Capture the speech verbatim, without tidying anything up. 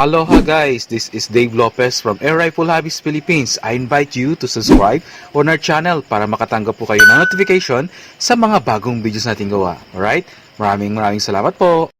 Aloha guys, this is Dave Lopez from Air Rifle Hobbies Philippines. I invite you to subscribe on our channel para makatanggap po kayo ng notification sa mga bagong videos nating gawa. Alright? Maraming maraming salamat po.